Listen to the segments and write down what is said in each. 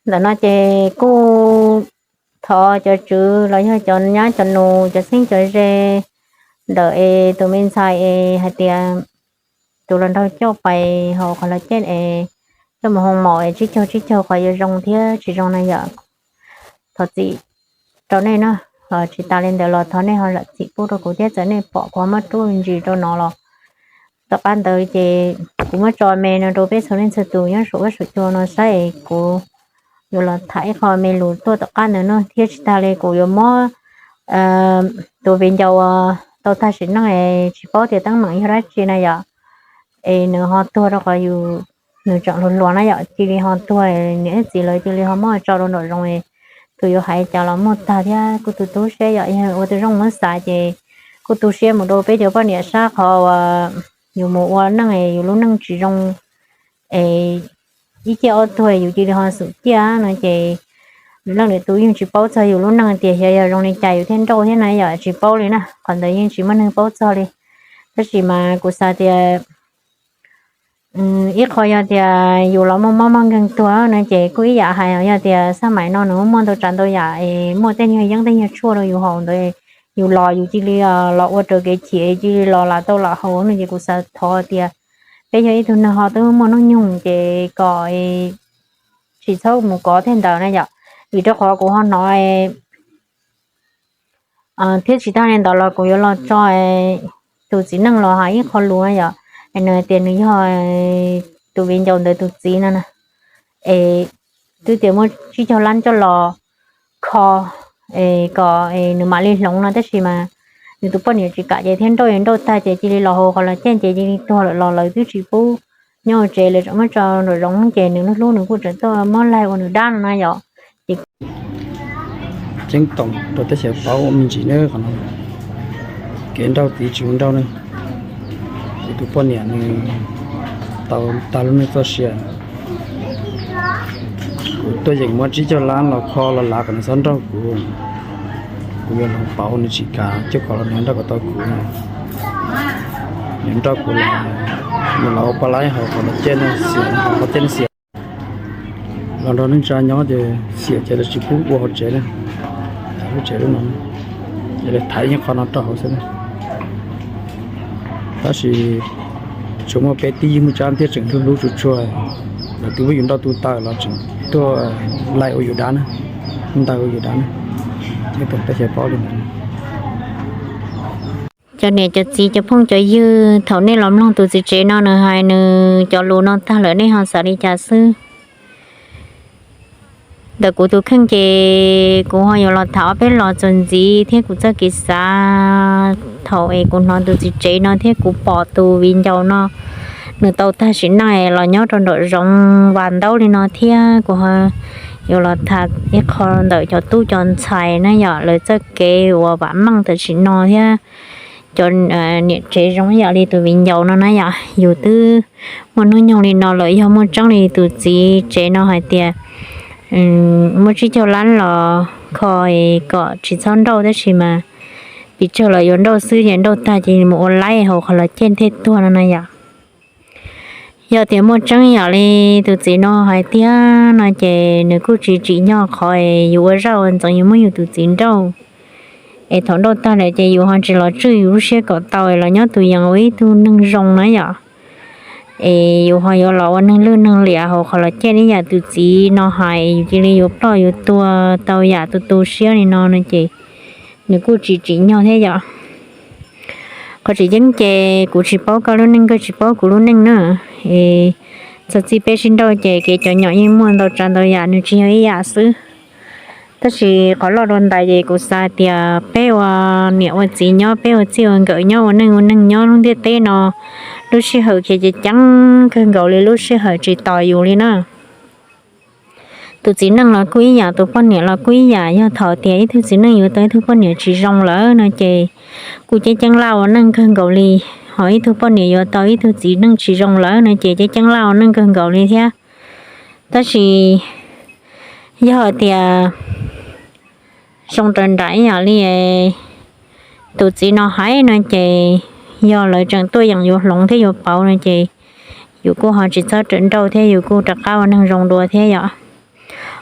Ntawm no ces kuj thov cov tswv los yog cov nyab cov nus cov txheeb cov ze ntawm es tus me ntxhais es hais tias tus los nrog coj pais hauv qhov los caj es coj mus hoo maum es tsib caug tsib caug qhov yuav zoo thiab tsis zoo na yom. Thov txim rau nej na, tsis tas li ntawd los thov nej ho zam txim pub rau kuv thiab txawm nej pom kuv muab rub ntsis rau no los tom qab ntawd ces kuv muab tso me no rau peb txhua leej txhua tus nyob saum huab saum cua no saib es kuv yuav los tham ib qho me lus tuaj tom qab ntawd no thiab tsis tas li kuv yuav muab tus viv ncaus uas tau tag sim neej es tsis paub tias teeb meem yog dab tsi na yom, es nws ho tuag rau qhov yus, nws tseem hluas hluas na yom, cia li ho tuag, niam thiab txiv lawv cia li ho muab tso rau nraum zoov, tus yuav hais cas los muaj tag thiab kuj tu tu siab yom, yog ua tus zoo muab xav ces kuj tu siab mus rau peb cov poj niam sab qhov uas yus mus ua neej yus lub neej tsis zoo es ib ciaj ob tuag yus cia li ho xum ciaj no ces leej niam tus yeej tsis paub txog yus lub neej tias xyov yog zoo li cas yus thiaj nrauj thiab na yom, tsis paub li na, qhov ntawd yeej tsis muaj neeg paub txog li. Tab sis mas kuv xav tias ib qho yog tias yus los muaj mob muaj nkeeg tuag no ces kuj ib yam hais, yog tias xab maim no nws muaj ntau tsav ntau yam es muaj tej nyuag yeeb tej nyuag tshuaj rau yus haus ntawd, yus los yus cia li los ua raws kev chim cia li los lam tau lam haus no ces kuv xav thov tias peb yog ib tug neeg ho twb muaj hnub nyoog ces kom tsis txhob mus kov tej ntawd na yom, vim rau qhov kuv ho hnov thiab tsis tas li ntawd los kuv yuav los tso tus txiv neej los hais ib qho lus yom, nws tias nws yog tus viv ncaus ntawd tus txiv no na, es twb tias muaj tsib caug lab coj los kho kom nws mam li hloov no tab sis mas nws tus poj niam tsis kam ces thiaj nrauj nrauj tag ces cia li los hauv qhov los caj ces cia li tuag lawm los lawv twb tsis pub nyob hauv tsev, lawv tseem muab tso nraum zoov ces nws lub hlub nws kuj tseem tuaj muab laig ua nws dab no na yom. Ceeb toom rau teb chaws paub me ntsis nawb qhov no, kev nrauj txiv tsis ua nrauj ne, ces tus poj niam nws tau tag lub neej txoj sia. Kuv tuaj yeem muab tsib caug lab los kho los lav kom nws txhob nrauj kuv, kuv yuav hloov pauv nws tsis kam, coj kom los nrauj kom tau kuv, nws nrauj kuv los, nws los ua poj laib hauv qhov los caj no xiam, qhov caj no xiam los nrog neej tsa nyob ces xiam ces lawv tsis pub ua hauv tsev na, lub tsev lub no, ces lawv thaiv yeej qhov no rau hauv xwb na. Tab sis tsuas muaj peb tib yig muaj tsab thiab tseem hlub hlub tshua tshua, lawv twb muab yus nrauj tu taw los tseem tuaj laig ua yus dab na, ntaus ua yus dab na, ces tab xyaw paub li ntawd. Cov niam cov txiv cov phooj cov ywg, thaum nej los mloog tus txiv tsev no nws hais nws cov lus no tag lawm nej ho xav li cas xwb? Ntawm kuv tus kheej ces kuv ho yuav los tham ob peb los txuas ntxiv thiab kuv txoj kev xav thaum es kuv hnov tus txiv tsev no thiab kuv pom tus viv ncaus no nws tau tag sim neej los nyob rau nraum zoov vas ntaub li no thiab kuv ho yuav los tham ib qho ntawm cov tub cov ntxhais na yom, lawv txoj kev uas vam meej tam sim no thiab cov niam tsev zoo ib yam li tus viv ncaus no na yom, yus twb muaj hnub nyoog li no lawm, yog muaj tseeb li tus txiv tsev no hais tias muaj tsib caug lab los kho kom tsis txhob nrauj tab sis mas pes tsawg los yuav nrauj xwb ces nrauj tag ces mus ua laib hauv qhov los caj thiaj tuag no na yom. Yog tias muaj tseeb yam li tus txiv no hais tiag no ces nws kuj tsis tsim nyog qhov es yus ua zaj ua ntxeev yus muab yus tus txiv nrauj, es thaum nrauj tag lawm ces yus ho tsis los tswj yus lub siab kom tau es los nyob tus yees ua ib tug neeg zoo na yom. Es yus ho yuav los ua neeg lwj neeg liam hauv qhov los caj ib yam tus txiv no hais, yus cia li yuav ploj yuav tuag tau yam tu tu siab li no no ces nws kuj tsis tsim nyog thiab yom. Qhov tseem ceeb ces kuv tsis paub koj lub neej, koj tsis paub kuv lub neej na. Es txog txij peb sib nrauj ces kev cov nyom yeej muaj ntau tsav ntau yam, nws tsis yog ib yam xwb. Tab sis qhov loj dua ntais ces kuv xav tias peb ua niam ua txiv nyob, peb ua txij ua nkawm nyob, ua neej ua neeg nyob lub ntiaj teb no, lub sij hawm khiav ceev ceev kawg nkaus li, lub sij hawm tsis tos yus li na. Tus txiv neej los kuj ib yam, tus poj niam los kuj ib yam. Yog thaum tias ib tug txiv neej yuav tau ib tug poj niam tsis zoo lawm no ces kuj ceeb ceeb laj ua neej kawg nkaus li. Ho ib tug poj niam yuav tau ib tug txiv neej tsis zoo lawm no ces ceeb ceeb laj ua neej kawg nkaus li thiab. Tab sis yog hais tias zoo raws nraim ib yam li tus txiv no hais no ces yog lawv tseem tuaj yeem yuav hloov thiab yuav pauv no ces yus kuj ho tsis txhob rawm nrauj thiab, yus kuj rov qab ua neeg zoo dua thiab yom.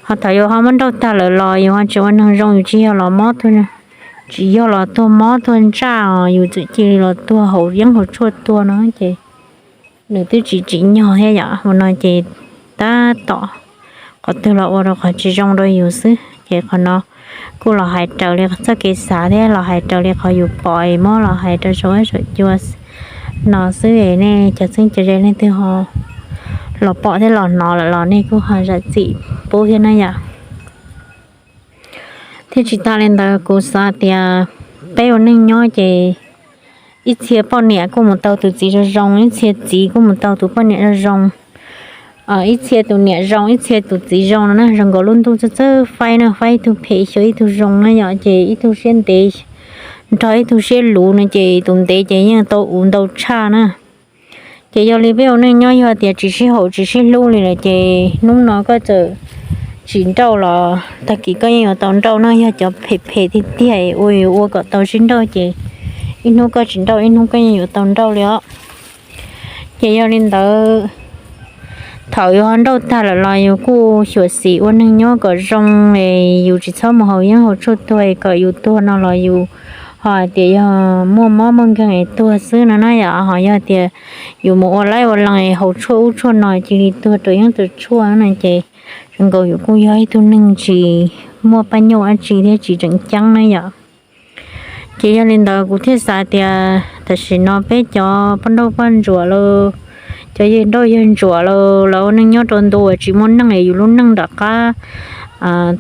Ho thaum yus ho muab nrauj tag lawm los yus ho tsis ua neeg zoo, yus tsis yog los mob, tsis yog los tuag mob tuag ntsaj os, yus txawm cia li los tuag haus yeeb haus tshuaj tuag no ces nws twb tsis tsim nyog thiab yom. Ua no ces tab tom qhov twg los ua rau qhov tsis zoo rau yus xwb. Ces qhov no kuj los hais raws li txoj kev xav thiab los hais raws li qhov yus pom es muab los hais rau saum huab saum cua no xwb. Nej cov txheeb cov ze leej twg ho los pom thiab los hnov lawm los nej kuj ho zam txim pub thiab na yom. Thiab tsis tas li ntawd kuv xav tias peb ua neej nyob ces ib txhia poj niam kuj mus tau tus txiv zoo zoo, ib txhia txiv kuj mus tau tus poj niam zoo zoo, ib txhia tus niam zoo ib txhia tus txiv zoo no na. Zoo nkaus lub ntuj txawj txawj faib na, faib ib tug phem xyov ib tug zoo na yom, ces ib tug siab ntev nrog ib tug siab luv no ces tus ntev ces yeej tau uv ntau tshaj na. Ces yog li peb ua neej nyob yog tias tsis sib haum tsis sib hlub li lawm ces hnub no koj txawm tsis nrauj los tag kis koj yeej yuav tau nrauj no. Yog cov phem phem tiag tiag ua yuav ua kom tau sib nrauj ces ib hnub koj tsis nrauj ib hnub koj yeej yuav tau nrauj li os. Ces yog li ntawd, thaum yus ho nrauj tag lawm los yus kuj xyuam xim ua neeg nyob kom zoo es yus tsis txhob mus haus yeeb haus tshuaj tuag es kom yus tuag no los yus ho hais tias yog muaj mob muaj nkeeg es tuag xwb no na yom. Ho yog tias yus mus ua laib ua lees es haus tshuaj ub tshuaj no cia li tuag rau yeeb rau tshuaj no ces zoo nkaus yus kuj yog ib tug neeg tsis muaj paj nyuj dab tsi thiab tsis tseem ceeb na yom. Ces yog li ntawd kuv thiaj xav tias tam sim no peb cov poj nrauj poj ntsuam los cov yawg nrauj yawg ntsuam los lawv ua neej nyob rau ntu uas tsis muaj neej es yus lub neej nram qab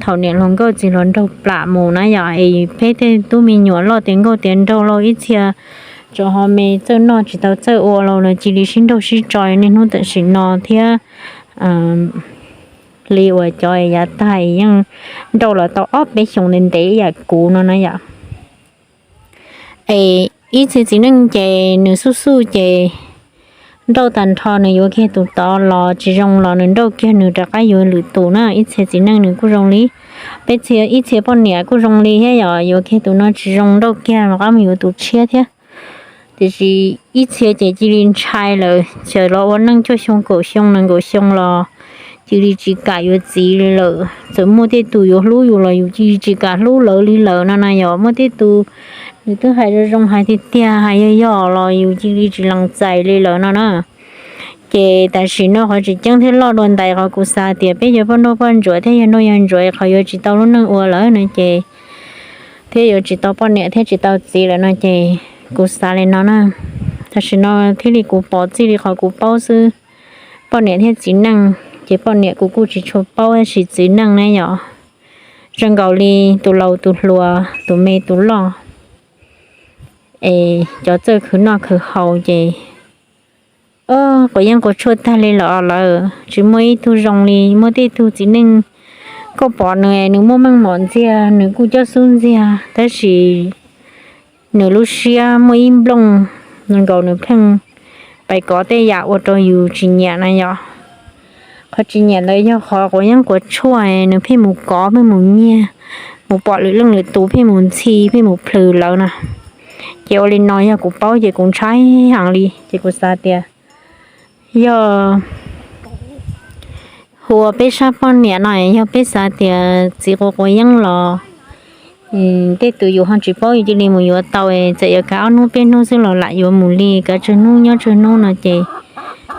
thaum niam hluas nkauj txiv hluas nraug plam mus na yom, es peb tej tub me nyuam loj tiav nkauj tiav nraug los ib txhia tso ho me txawj noj tsis tau txawj ua los lawv cia li sib nrauj sib tso niaj hnub tam sim no thiab li uas cov yav tag yeej nrauj los tau ob peb xyoos ntev ntev ib yam kuv no na yom. Es ib txhia txiv neej ces nws xuj xuj ces nrauj tag nrho nws yuav kiag tus tod los tsis zoo los nws nrauj kiag nws rov qab yuav lwm tus na. Ib txhia txiv neej nws kuj zoo li, peb txhia ib txhia poj niam kuj zoo li thiab yom, yuav kiag tus no tsis zoo nrauj kiag rov qab mus yuav tus tshiab thiab. Tiam sis ib txhia ces cia li ntshai lawm, txawm los ua neej cuaj xyoo kaum xyoo nees nkaum xyoo los cia li tsis kam yuav txiv li lawm. Txawm muaj tej tus yuav hlub yus los yus cia li tsis kam hlub lawv li lawm no na yom. Muaj tej tus nws twb hais zoo zoo hais tiag tiag hais yog yog los yus cia li tsis lees txais li lawm no na. Ces tam sim no qhov tseem ceeb thiab loj dua ntais qhov kuv xav tias peb cov poj nrauj poj ntsuam thiab yawg nrauj yawg ntsuam qhov yuav tsis tau lub neej ua lawm no ces thiab yuav tsis tau poj niam thiab tsis tau txiv lawm no ces kuv xav li no na. Tam sim no thiaj li kuv pom txij li qhov kuv paub xwb, poj niam thiab txiv neej, ces poj niam kuv kuj tsis tshua paub tab sis txiv neej ne yom, zoo nkaus li tus laus tus hluas tus me tus loj es cov txawj khwv noj khwv haus ces quav yeeb quav tshuaj tag li lawm lawm tsis muaj ib tug zoo li. Muaj tej tug txiv neej koj pom nws, nws muaj meej mom ntxiag, nws kuj cob xub ntxiag tab sis nws lub siab muaj ib nplooj nkaus nws pheej pais kov tej yam ua rau yus tsis nyiam na yom. Qhov tsis nyiam ntawd yog qhov quav yeeb quav tshuaj, nws pheej mus kov pheej mus nyiag, mus pom lwm leej lwm tus pheej mus ntxhi pheej mus plhws lawv na. Ces ua li no yog kuv paub ces kuv ntshai heev li ces kuv xav tias yog hu ua peb sab poj niam no yog peb xav tias txiv quav quav yeeb los tej tus yus ho tsis paub yus cia li mus yuav tau, txawm yuav kav ob hnub peb hnub xwb los lam yuav mus li, kav tsawg hnub nyob tsawg hnub no ces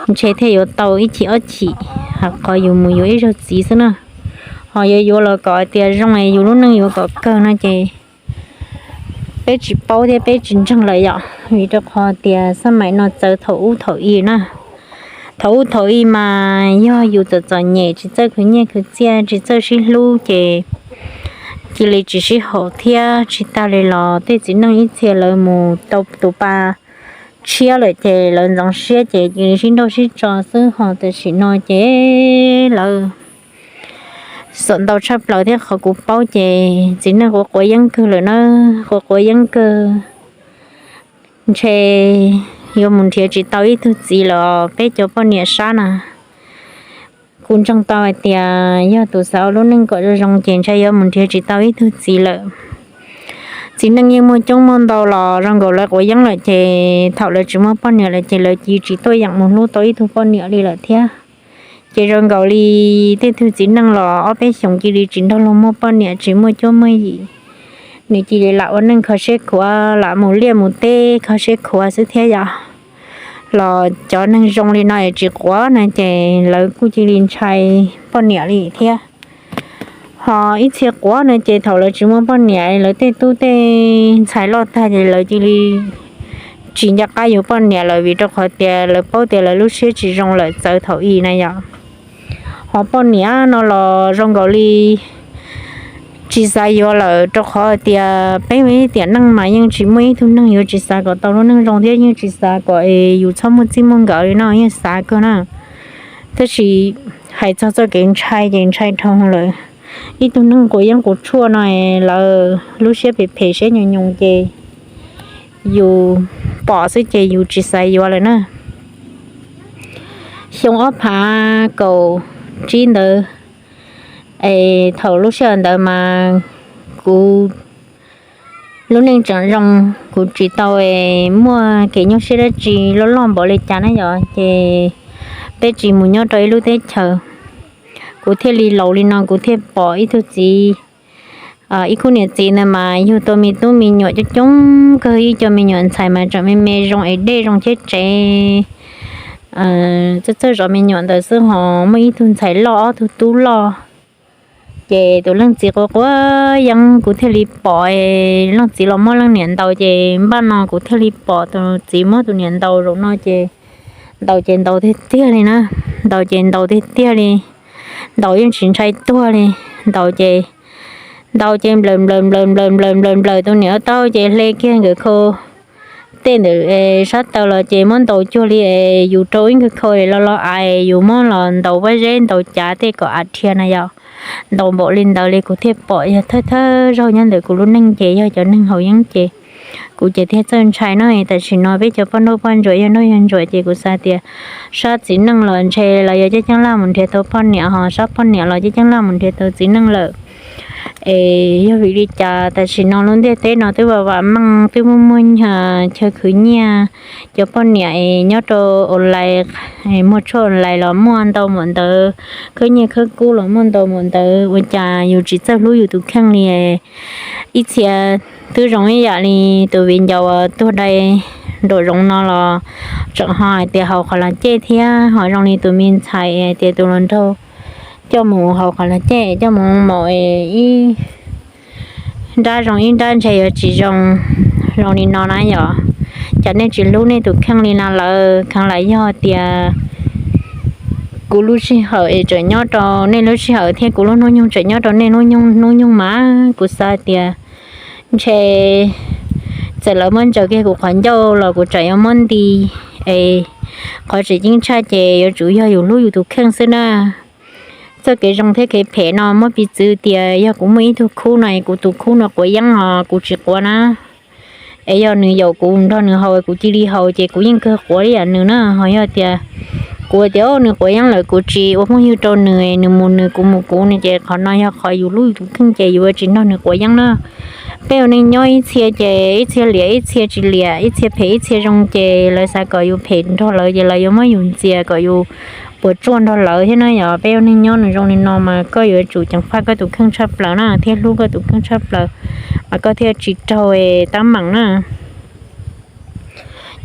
ntshe thiaj yuav tau ib chim ob chim, qhov yus mus yuav ib zaug txiv xwb na. Ho yuav yuav los kom tias zoo es yus lub neej yuav kom kawg no ces peb tsis paub thiab peb tsis ntseeg lawm yom, vim rau qhov tias xab maim no txawv thaum ub thaum i na. Thaum ub thaum i mas yog yus txom txom nyem tsis txawj khwv nyiaj khwv txiaj tsis txawj sib hlub ces cia li tsis sib haum thiab tsis tag li los tej txiv neej ib txhia lawv mus tau tus pa tshiab lawm ces lawv ntxeev siab ces cia li sib nrauj sib tso xwb. Ho tam sim no ces lawv xom ntau tshaj plaws thiab qhov kuv paub ces txiv neej quav quav yeeb kawg lawm na, quav quav yeeb kawg. Ntshe yuav mus nrhiav tsis tau ib tug txiv lawm peb cov poj niam sab na. Kuv ntseeg tau hais tias yog tus xav ua lub neej kom zoo zoo ces ntshe yuav mus nrhiav tsis tau ib tug txiv lawm. Txiv neej yeej muaj coob muaj ntau los zoo nkaus lawv quav yeeb lawm ces thaum lawv tsis muaj poj niam lawm ces lawv cia tsis tuaj yeem mus hlub tau ib tug poj niam li lawm thiab. Ces zoo nkaus li tej tug txiv neej los ob peb xyoos cia li tsis nrog luag muaj poj niam, tsis muaj cuab muaj yim, nws cia li lam ua neej kho siab khuav, lam mus liaj mus teb kho siab khuav xwb thiab yom. Los cov neeg zoo li no es tsis quav no ces lawv kuj cia li ntshai poj niam li thiab. Ho ib txhia quav no ces thaum lawv tsis muaj poj niam, lawv tej tub tej ntxhais loj tag ces lawv cia li tsis nco qab yuav poj niam lawm, vim rau qhov tias lawv paub tias lawv lub siab tsis zoo lawm txawv thaum i na yom. Ho poj niam no los zoo nkaus li tsis xav yuav lawm, rau qhov tias peb ua ib tiam neej mas yeej tsis muaj ib tug neeg yuav tsis xav kom tau lub neej zoo thiab yeej tsis xav kom yus txhob muaj txij muaj nkawm li no, yeej xav kawg na. Tab sis hais txog txoj kev ntshai ces ntshai dhau lawm. Ib tug neeg quav yeeb quav tshuaj no, lawv lub siab phem phem siab nyoos nyoos ces yus pom xwb ces yus tsis xav yuav lawm na. Xyoo ob phav kaum tsib ntawd, es thaum lub sij hawm ntawd mas kuv lub neej tseem zoo, kuv tsis tau muaj kev nyuaj siab dab tsi loj loj npaum li cas na yom, ces peb tsis mus nyob rau ib lub teb chaws. Kuv thiaj li laus li no kuv thiaj pom ib tug txiv, ib khub niam txiv ntawd mas yug tau me tub me nyuam coob coob kawg, ib co me nyuam ntxhais mas tseem me me zoo es dej zoo cheb tsev, txawj txawj zov me nyuam ntawd xwb ho muaj ib tug ntxhais loj ob tug tub loj. Ces tus leej txiv quav quav yeeb kuv thiaj li pom, leej txiv los muab leej niam ntaus ces npaj no kuv thiaj li pom tus txiv muab tus niam ntaus zaum no ces ntaus ces ntaus tiag tiag li na, ntaus ces ntaus tiag tiag li, ntaus yeej tsis ntshai tuag li, ntaus ces ntaus ces nplawm nplawm nplawm nplawm nplawm nplawm nplawm tus niam ua tau ces hle kiag nkawd khau tej ntawm sab taw los ces muab ntaus cuag li yus rau ib nkawg khau los los av yus muab los ntaus pob zeb ntaus cav tej kom av dhia na yom. Ntaus npaum li ntawd li kuv thiaj pom yog thawj thawj zaug nyob ntawm kuv lub neej ces yog cov neeg haus yeeb ces kuv ces thiaj txawj ntshai no. Tam sim no peb cov poj nrauj poj ntsuam yog nrauj yog ntsuam ces kuv xav tias sab txiv neej los ntshe los yog coob coob laj mus nrhiav tau poj niam ho sab poj niam los coob coob laj mus nrhiav tau txiv neej lawm. Es yog vim li cas tam sim no lub ntiaj teb no twb vam vam meej twb muaj muaj chaw khwv nyiaj, cov poj niam es nyob rau online, muag tshuaj online los muaj ntau npaum ntawd, khawb nyiaj khawb kub los muaj ntau npaum ntawd, ua cas yus tsis txawj hlub yus tus kheej li. Ib txhia twb zoo ib yam li tus viv ncaus uas tuag dai nraum zoov no los tseem ho hais tias haus qhov los caj thiab ho zoo li tus me ntxhais hais tias tus hluas nraug coj mus haus qhov los caj coj mus maum ib nrab zoo ib nrab ntshe yuav tsis zoo, zoo li no na yom. Cas nej tsis hlub nej tus kheej li na lawm, kheev lam yog tias kuv lub sij hawm es tseem nyob rau nej lub sij hawm thiab kuv lub hnub nyoog tseem nyob rau nej lub hnub nyoog mas kuv xav tias ntshe txawm lawv muab ntsaws kiag kuv qhov ncauj los kuv tseem yuav muab nti. Es qhov tseem ceeb tshaj ces yuav tsum yog yus hlub yus tus kheej xwb na. Txoj kev zoo thiab kev phem no muab piv txwv tias yog kuv muaj ib tug khub no es kuv tus khub no quav yeeb os kuv tsis quav na. Es yog nws yaum kuv nrog nws haus kuv cia li haus ces kuv yeej kawg quav ib yam nws na. Ho yog tias kuv tias nws quav yeeb lawm kuv tsis ua phooj ywg rau nws, nws mus nws kuv mus kuv no ces qhov no yog qhov yus hlub yus tus kheej ces yus yuav tsis nrog nws quav yeeb na. Peb ua neej nyob ib txhia ces ib txhia liam ib txhia tsis liam, ib txhia phem ib txhia zoo ces lawv xav kom yus phem nrog lawv ces lawv yuav muab yus ntxias kom yus puas tsuaj nrog lawv thiab na yom. Peb ua neej nyob nws zoo li no mas koj yuav tsum ceev faj koj tus kheej tshaj plaws na thiab hlub koj tus kheej tshaj plaws mas koj thiaj tsis raug tab meem na.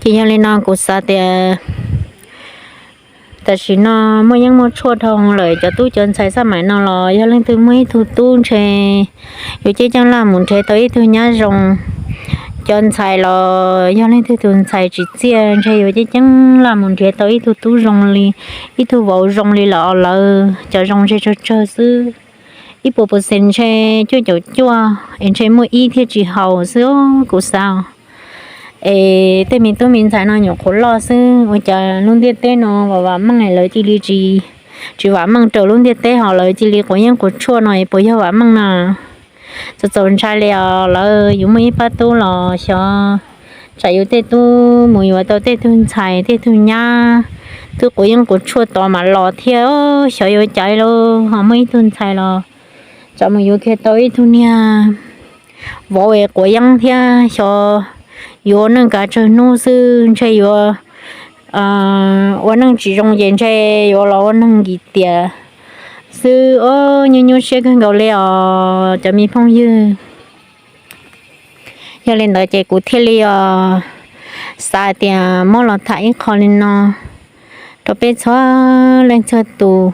Ces yog li no kuv xav tias tam sim no muaj yeeb muaj tshuaj dhau lawm, cov tub cov ntxhais xab maim no los yog leej twg muaj ib tug tub ntshe yuav ceeb ceeb laj mus nrhiav tau ib tug nyab zoo. Cov ntxhais los yog leej twg tus ntxhais tsis txiaj ntshe yuav ceeb ceeb laj mus nrhiav tau ib tug tub zoo li, ib tug vauv zoo li lawm os. Lawv cov zoo ntshe tsawg tsawg xwb, ib puas percent ntshe cuaj caum cuaj es ntshe muaj ib thiaj tsis haus xwb kuv xav. Es tej me tub me ntxhais no nyuam qhuav loj xwb ua cas lub ntiaj teb no vam vam meej lawv cia li tsis, tsis vam meej rau lub ntiaj teb ho lawv cia li quav yeeb quav tshuaj no es puas yog vam meej na. Txaus txaus ntshai li os. Lawv yus muaj ib pab tub los xyov tsam yus tej tub mus yuav tau tej tug ntxhais tej tug nyab twb quav yeeb quav tshuaj tod mas los thiab xyov yuav cas li lauj. Ho muaj ib tug ntxhais los tsam mus yuav kiag tau ib tug niag vauv es quav yeeb thiab xyov yuav ua neej kav tsawg hnub xwb ntshe yuav ua neej tsis zoo ces ntshe yuav los ua neeg nkim tiam xwb. Nyuaj nyuaj siab kawg nkaus li os cov me phooj ywg. Yog li ntawd ces kuv thiaj li os xav tias muab los tham ib qho li no rau peb txhua leej txhua tus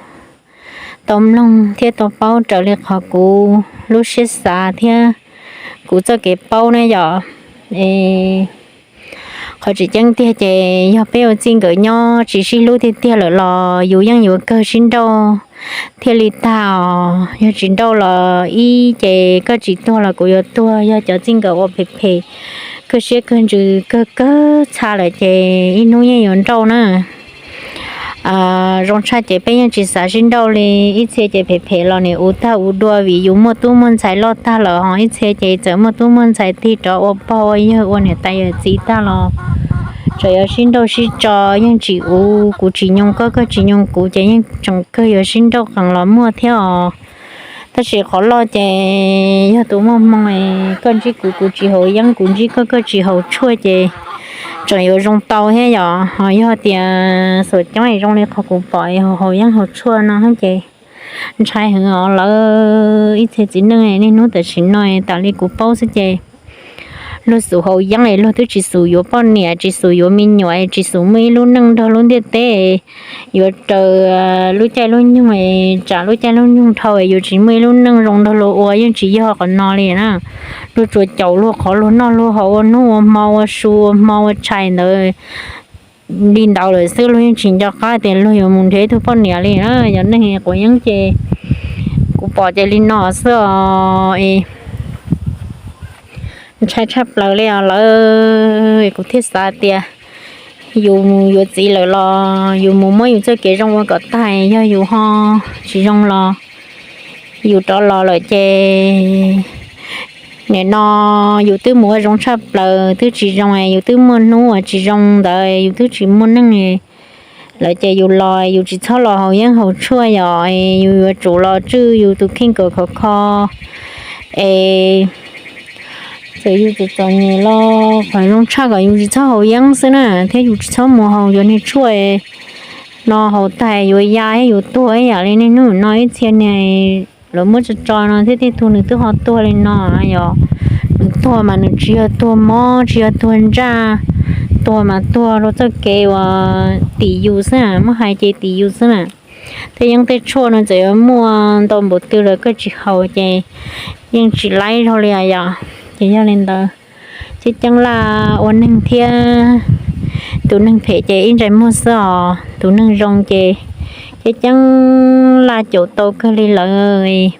tau mloog thiab tau paub raws li qhov kuv lub siab xav thiab kuv txoj kev paub na yom. Qhov tseem ceeb tiag ces yog peb ua txij nkawm nyob tsis sib hlub tiag tiag lawm los yus yeej yuav kawg sib nrauj thiaj li tag os. Yog tsis nrauj los ib ces koj tsis tuag los kuv yuav tuag, yog cov txij nkawm ua phem phem kawg siab kawg ntsws kawg kawg txha lawm ces ib hnub yeej yuav nrauj na. Zoo tshaj ces peb yeej tsis xav sib nrauj li. Ib txhia ces phem phem los nim ua tag ua dua vim yus muaj tub muaj ntxhais loj tag lawm, ho ib txhia ces txawm muaj tub muaj ntxhais tig rov ua pog ua yawg ua niam tais yawm txiv tag los tseem yuav sib nrauj sib tso, yeej tsis ua kuv tsis nyoo koj, koj tsis nyoo kuv ces yeej tseem kawg yuav sib nrauj qees los muaj thiab os. Tab sis qhov loj ces yog tus muaj hmoo, koj ntsib kuv kuv tsis haus yeeb, kuv ntsib koj koj tsis haus tshuaj ces tseem yuav zoo tau thiab yom. Ho yog tias xuam coob zoo li qhov kuv pom haus yeeb haus tshuaj no ces ntshai heev os lawv ib txhia txiv neej niaj hnub tam sim no. Tas li kuv paub xwb ces luag xub haus yeeb es luag twb tsis xub yuav poj niam, tsis xub yuav me nyuam, tsis xub muaj ib lub neej nrog lub ntiaj teb, yuav raws lub caij lub nyoog, tsam lub caij lub nyoog dhau yus tsis muaj ib lub neej zoo nrog luag ua yeej tsis yog qhov no li na. Luag tsuas caum luag qhov luag noj luag haus ua hnub ua hmo ua su ua hmo ua tshais ntawd li ntawd lawm xwb, luag yeej tsis nco qab tias luag yuav mus nrhiav ib tug poj niam li na. Yog neeg quav yeeb ces kuv pom ces li no xwb os. Ntshai tshaj plaws li os lawv, kuv thiaj xav tias yus mus yuav txiv lawm los yus mus muab yus txoj kev zoo ua kom tag, yog yus ho tsis zoo los yus rov los lawm ces nim no yus twb mus ua zoo tshaj plaws twb tsis zoo, yus twb muaj hnub uas tsis zoo ntawd yus twb tsis muaj neej lawm ces yus los yus tsis txhob los haus yeeb haus tshuaj yom, yus yuav tsum los tswj yus tus kheej kom khov kho es txawm yus txom txom nyem los qhov zoo tshaj kom yus tsis txhob haus yeeb xwb na, thiab yus tsis txhob mus haus yuav niag tshuaj no, haus tag yuav ya thiab yuav tuag ib yam li niaj hnub no ib txhia niag lawv muab tso tso no thiab tej tug nws twb ho tuag li no yom. Nws tuag mas nws tsis yog tuag mob tsis yog tuag ntsaj, tuag mas tuag rau txoj kev uas tim yus xwb, muab hais ces tim yus xwb na. Tej yeeb tej tshuaj no txawm yuav muaj ntau npaum twg los koj tsis haus ces yeej tsis laib zog li yom. Ces yog li ntawd, ceeb ceeb laj ua neeg thiab tus neeg phem ces ib ntsais muag xwb os, tus neeg zoo ces ceeb ceeb laj caum tau kawg li lawm.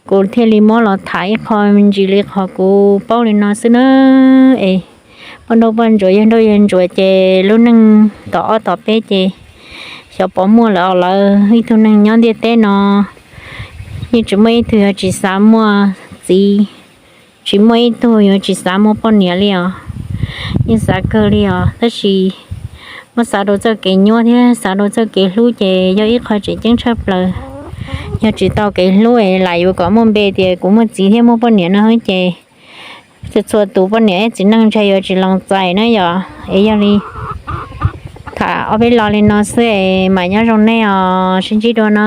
Kuv thiaj li muab los tham ib qho me ntsis li qhov kuv paub li no xwb na. Es poj nrauj poj ntsuam yawg nrauj yawg ntsuam ces lub neej tom ob tom peb ces xyov puas muaj lawm os lawv. Ib tug neeg nyob ntiaj teb no yeej tsis muaj ib tug yuav tsis xav muaj txiv, tsis muaj ib tug yuav tsis xav muaj poj niam li os. Yeej xav kawg li os, tab sis muab xav rau txoj kev nyuaj thiab xav rau txoj kev hlub ces yog ib qho tseem ceeb tshaj plaws. Yog tsis tau kev hlub es lam yuav kom muaj npe tias kuv muaj txiv thiab muaj poj niam no ces txhua txhua tus poj niam thiab txiv neej ntshe yuav tsis los txais na yom. Es yog li tham ob peb lo li no xwb es mam nyob zoo nej os, sib ntsib dua na.